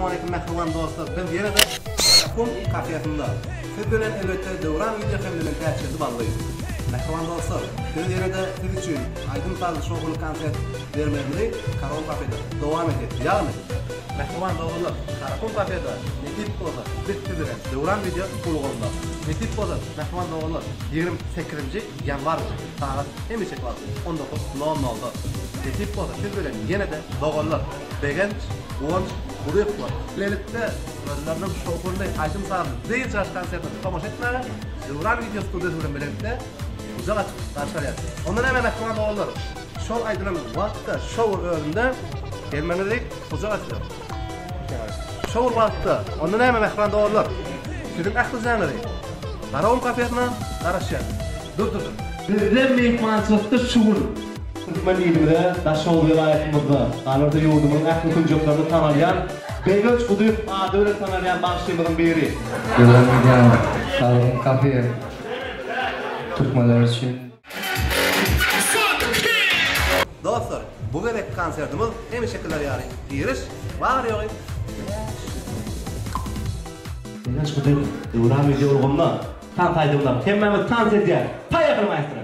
Essalawmaleýkim mähriban dostlar biz ýene-de Karakum kafesinde siz bilen elbetde Döwran wideo hem-de men Täçgeldi Bally. Mähriban dostlar biz ýene-de siz üçin aýdym sazly şowhunly konsert bermegimizi Karom kafede dowam edýäs ýagny Mähriban doganlar Karakum kafede nesip bolsa biz siz bilen Döwran wideo ulgamynda nesip bolsa mähriban doganlar 28-nji ýanwar güni sagat hemişeki wagty 19 nol nolda nesip bolsa siz bilen ýene-de doganlar Begenç, Guwanç Guryýewler bilelikde özleriniň şowhunly aýdym-sazly dynç alyş konsertine tomaşa etmäge Döwran wideo studiýasy bilen bilelikde gujak açyp garşy alýar. Onda näme mähriban doganlar, şol aýdylan wagtda şo bir özünde gelmegiňizi gujak açýar. Şo bir wagtda onda näme mähriban doganlar, siziň ählijaňyzy Garagum kafesine garaşýar. Dur dur dur. Bizde myhmançylykda şu gün türkmen ilimize Daşoguz welaýatymyzda, galyberse ýurdumyzyň ähli künjeklerinde tanalýan Begenç Gudyýew ady bilen tanalýan bagşymyzyň biri. Döwran Media Garagum kafe türkmenler üçin. Dostlar, bu gezekki konsertimiz hemişekiler ýaly giriş bary-ýogy 500 manat. Begenç Gudyýew Döwran Media ulgamynda tans aýdymlar hemmämiz tans edýäris. Poýehali maestro!